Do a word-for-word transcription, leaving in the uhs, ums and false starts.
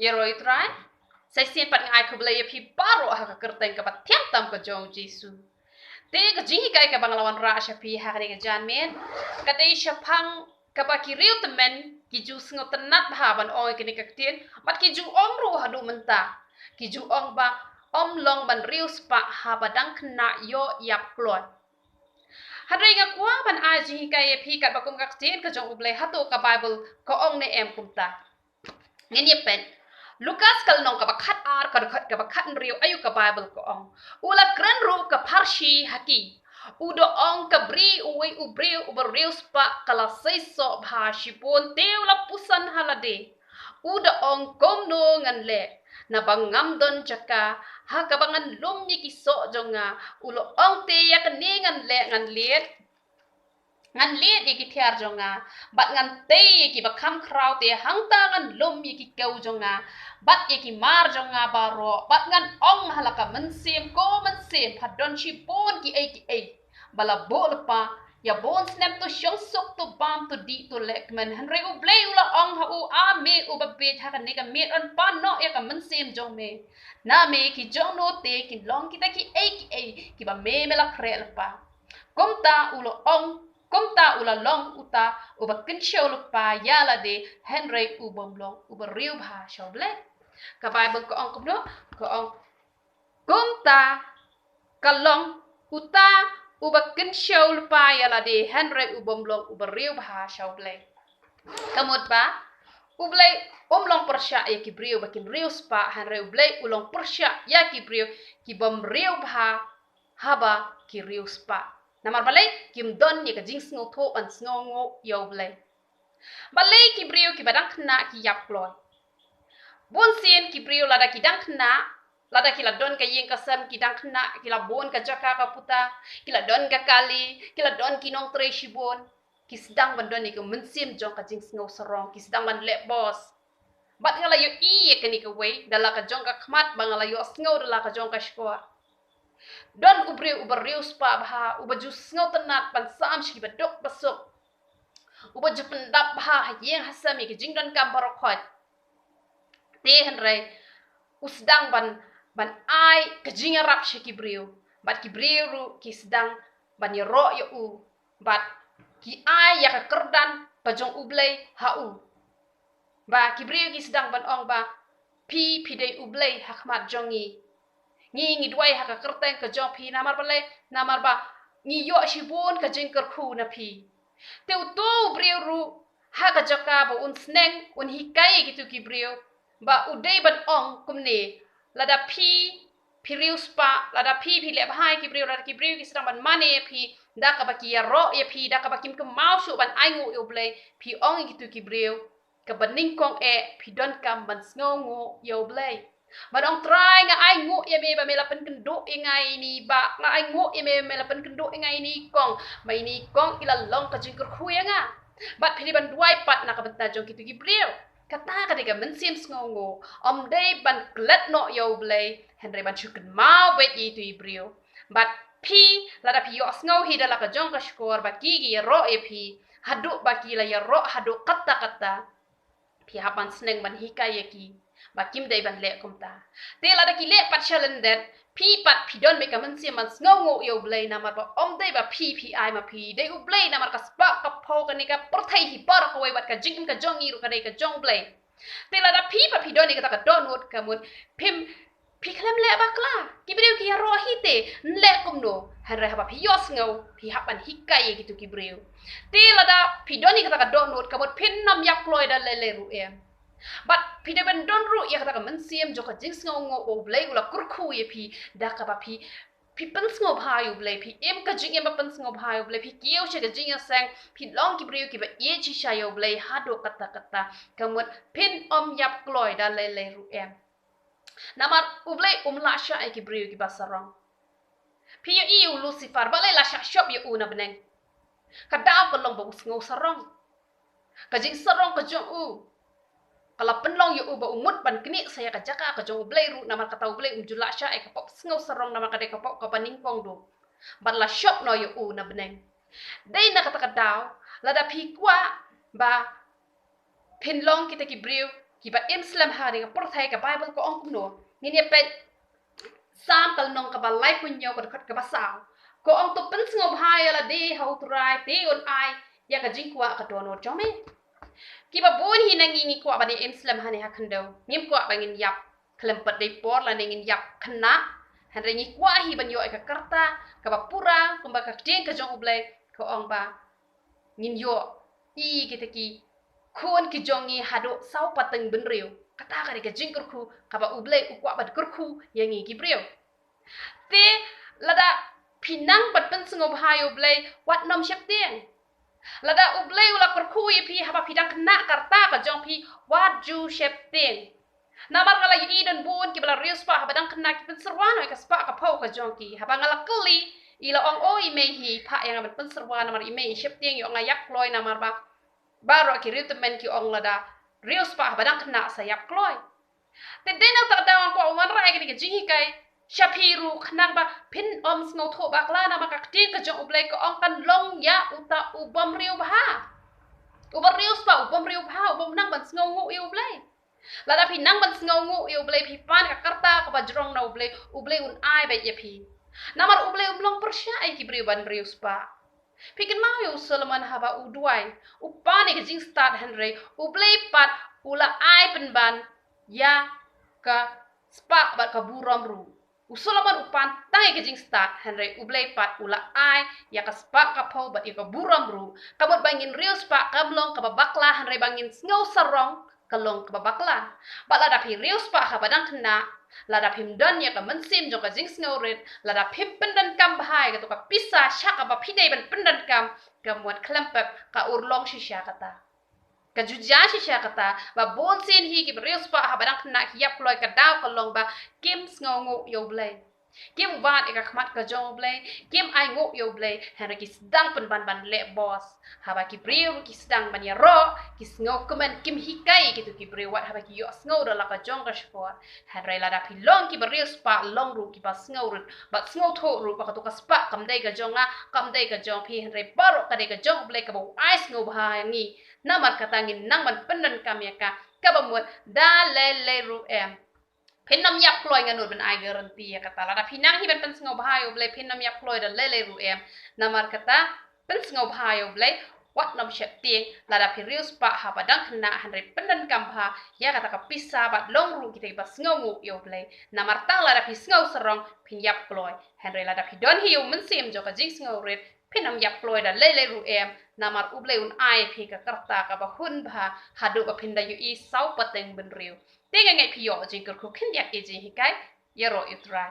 Ïaroh ïa u Trai. Sa shisien pat nga ai khublei ïa phi baroh ha ka kyrteng kaba thiang tam ka jong u Jisu. Te ka jinghikai kaba nga la wanrah sha phi ha kane ka janmiet ka dei shaphang kaba ki riew tymmen ki ju sngewtynnat bha ban ong ïa kane ka ktien, bad ki ju ong ruh haduh mynta. Ki ju ong ba ym long ban riewspah haba dang khynnah ïoh ïap kloi. Hynrei nga kwah ban ai jinghikai ïa phi katba kum ka ktien ka jong U Blei, hato ka Baibl ka ong ne em kumta. Ngin ïa peit. Lukas ka lynnong kaba khatar, ka dkhot kaba khathynriew, aïu ka Baibl ka ong. U la kren ruh ka pharshi ha ki, u da ong, ka bri uwei u briew uba riewspah ka la seisoh bha shibun, te u la puson ha lade. U da ong, kumno ngan leh, naba ngam don jaka ha kaba ngan lum ïa ki soh jong nga. U la ong, te ïa kane ngan leh, ngan lied, ngan lied ïa ki thiar jong nga, bad ngan tei ïa kiba kham khraw, te hangta ngan lum ïa ki kew jong nga bad ïa ki mar jong nga baroh, bad ngan ong ha la ka mynsiem, ko mynsiem, pha don shibun kiei kiei ba la buh lypa, ïa bun snem to shong suk, to bam, to dih, to leh kmen. Hynrei U Blei u la ong ha u, a me uba bieit, ha kane ka miet yn pan noh ïa ka mynsiem jong me. Na me ki jong no te kin long kita kiei kiei kiba me me la khreh lypa. Kumta u la ong, kumta u la long uta uba kynshew lypa ïa lade, hynrei u bym long uba riewbha sha U Blei. Ka Baibl ka ong kumno? Ka ong, kumta ka long uta uba kynshew lypa ïa lade, hynrei u bym long uba riewbha sha U Blei. Ka mut ba U Blei um long pyrshah ïa ki briew ba kin riewspah, hynrei U Blei u long pyrshah ïa ki briew ki bym riewbha haba ki riewspah. Namar balei? Kim don ïa ka jingsngewthuh ban sngewnguh ïa U Blei. Balei ki briew kiba dang khynnah ki ïap kloi? Bun sien ki briew lada ki dang khynnah, lada ki la don ka ïing ka sem, ki dang khynnah, ki la bun ka jaka ka puta, ki la don ka kali, ki la don ki nongtrei shibun, ki sdang ban don ïa ka mynsiem jong ka jingsngew sarong, ki sdang ban leh bos. Bad nga la ïohi ïa kane kawei da la ka jong ka khmat, ba nga la ïohsngew da la ka jong ka shkor. Don u briew uba riewspah bha, uba ju sngewtynnat ban sam sha kiba duk ba suk, uba ju pyndap bha ha ïing ha sem ïa ki jingdonkam baroh khoit. Te hynrei u sdang ban, ban ai ka jingïarap sha ki briew, bad ki briew ruh ki sdang ban ïaroh ïa u, bad ki ai ïa ka kyrdan ka jong U Blei ha u. Ba ki briew ki sdang ban ong ba, phi, phi dei U Blei ha khmat jong ngi. Ngi, ngi duwai ha ka kyrteng ka jong phi, namar balei? Namar ba ngi ïoh shibun ka jingkyrkhu na phi. Te uto u briew ruh ha ka jaka ba un sneng un hikai ïa kito ki briew, ba u dei ban ong kumne, lada phi, phi riewspah, lada phi, phi leh bha ïa ki briew, lada ki briew ki sdang ban mane ïa phi da kaba ki ïaroh ïa phi, da kaba kim kynmaw shuh ban ainguh ïa U Blei, phi ong ïa kito ki briew, kaba nyngkong eh phi donkam ban sngewnguh ïa U Blei. Ban ong, Trai, nga ainguh ïa me ba me la pynkynduh ïa nga ïa ine i bah, nga ainguh ïa me ba me la pynkynduh ïa nga ïa ine i kong, ba ine i kong i la long ka jingkyrkhu ïa nga. Bad phi dei ban duwai pat na ka bynta jong kito ki briew. Kata ka dei ka mynsiem sngewnguh. Ym dei ban klet noh ïa U Blei, hynrei ban shu kynmaw beit ïa ito i briew. Bad phi, lada phi ïohsngew hi da la ka jong ka shkor ba ki, ki ïaroh ïa phi, haduh ba ki la ïaroh haduh katta katta, phi hap ban sneng ban hikai ïa ki ba kim dei ban leh kumta. Te lada ki leh pat sha lyndet, phi pat phi don beit ka mynsiem ban sngewnguh ïa U Blei, namar ba ym dei ba phi phi ai ma phi, dei U Blei, namar ka spah ka phew kane ka pyrthei hi baroh kawei bad ka jingim ka jong ngi ruh ka dei ka jong U Blei. Te lada phi pat phi don ïa kata ka dohnud, ka mut phim, phi khlem leh bakla. Ki briew ki ïaroh hi te, yn leh kumno? Hynrei haba phi ïohsngew, phi hap ban hikai ïa kito ki briew. Te lada phi don ïa kata ka dohnud, ka mut phin ym ïap kloi da lei lei ruh em. Bad phi dei ban don ruh ïa kata ka mynsiem jong ka jingsngewnguh ba U Blei u la kyrkhu ïa phi, da kaba phi, phi pynsngewbha ïa U Blei, phi im ka jingim ba pynsngewbha ïa U Blei, phi kiew sha ka jingïaseng, phi long ki briew kiba ïeit shisha ïa U Blei haduh katta katta, ka mut phin ym ïap kloi da lei lei ruh em. Namar U Blei um lah shah ïa ki briew kiba sarong. Phi ïohi ïa u Lucifer, balei la shah shop ïa u na bneng? Ka daw ka long ba u sngew sarong. Ka jingsarong ka jong u ka la pynlong ïa u ba u mut ban knieh sa ïa ka jaka ka jong U Blei ruh, namar kata U Blei um ju lah shah ïa ka pop sngew sarong, namar ka dei ka pop kaba nyngkong duh. Bad la shop noh ïa u na bneng. Dei na kata ka daw, lada phi kwah ba phin long kita ki briew Kiba im slem ha kane ka pyrthei, ka Baibl ka ong kumno? Ngin ïa peit Salm ka lynnong kaba laiphew hynñiew, ka dkhot kaba saw. Ka ong, to pynsngewbha ïa lade ha U Trai, te un ai ïa ka jingkwah ka dohnud jong me. Kiba bun hi na ngi ngi kwah ban ïa im slem hangne ha khyndew. Ngim kwah ba ngin ïap khlem pat dei por lane ngin ïap khynnah. Hynrei ngi kwah hi ban ïoh ïa ka karta kaba pura, kumba ka ktien ka jong U Blei ka ong ba ngin ïoh ïa kita ki khun ki jong ngi haduh saw pateng bynriew. Kata ka dei ka jingkyrkhu kaba U Blei u kwah ban kyrkhu ïa ngi ki briew. Te lada phi nang ban pynsngewbha ïa U Blei, wat nym sheptieng. Lada U Blei u la kyrkhu ïa phi haba phi dang khynnah, ka rta ka jong phi, wat ju sheptieng. Namar nga la ïohi don bun kiba la riewspah haba dang khynnah, ki pynsyrwa noh ïa ka spah ka phew ka jong ki. Haba nga la kylli, i la ong, o, i mei hi phah ïa nga ban pynsyrwa namar i mei i sheptieng ïoh nga ïap kloi, namar ba baroh ki riewtymmen ki ong lada riewspah haba dang khynnah sa ïap kloi. Te dei na kata ka daw nga kwah wanrah ïa kane ka jinghikai sha phi ruh, khnang ba phin ym sngewthuh bakla, namar ka ktien ka jong U Blei ka ong kan long ïa uta u bym riewbha, u bym riewspah, u bym riewbha, u bym nang ban sngewnguh ïa U Blei. Lada phi nang ban sngewnguh ïa U Blei, phi pan ka karta kaba jrong na U Blei, U Blei un ai beit ïa phi. Namar U Blei um long pyrshah ïa ki briew ban riewspah. Phi kynmaw ïa u Solomon haba u duwai, u pan ïa ka jingstad, hynrei U Blei pat u la ai pynban ïa ka spah bad ka burom ruh. U Solomon u pan tang ïa ka jingstad, hynrei U Blei pat u la ai ïa ka spah ka phew bad ïa ka burom ruh. Ka mut ba ngin riewspah kam long kaba bakla, hynrei ba ngin sngew sarong ka long kaba bakla. Bad lada phi riewspah haba dang khynnah, lada phim don ïa ka mynsiem jong ka jingsngewrit, lada phim pyndonkam bha ïa kato ka pisa sha kaba phi dei ban pyndonkam, ka mut khlem pep ka urlong shisha kata. Ka juja shisha kata, ba bun sien hi kiba riewspah haba dang khynnah ki ïap kloi, ka daw ka long ba kim sngewnguh ïa U Blei. Kim wad ïa ka khmat ka jong U Blei, kim ainguh ïa U Blei, hynrei ki sdang pynban ban leh bos. Haba ki briew ki sdang ban ïaroh, ki sngewkmen, kim hikai ïa kito ki briew wat haba ki ïohsngew da la ka jong ka shkor. Hynrei lada phi long kiba riewspah, long ruh kiba sngewrit bad sngewthuh ruh ba kato ka spah kam dei ka jong nga, kam dei ka jong phi, hynrei baroh ka dei ka jong U Blei kaba u ai sngewbha ïa ngi. Namar kata ngin nang ban pyndonkam ïa ka, kaba mut da lei lei ruh em. Phin nym ïap kloi, nga nud ban ai guarantee ïa kata. Lada phi nang hi ban pynsngewbha ïa U Blei, phin nym ïap kloi da lei lei ruh em. Namar kata, pynsngewbha ïa U Blei, wat nym sheptieng. Lada phi riewspah haba dang khynnah, hynrei pyndonkam bha ïa kata ka pisa bad long ruh kita kiba sngewnguh ïa U Blei. Namar tang lada phi sngew sarong, phin ïap kloi. Hynrei lada phi don hi ïa u mynsiem jong ka jingsngewrit, phin nym ïap kloi da lei lei ruh em, namar U Blei un ai phi ka karta kaba hun bha haduh ba phin da ïohi saw pateng bynriew. Te nga ngeit phi ïoh jingkyrkhu khyndiat ïa jinghikai. Ïaroh ïa U Trai.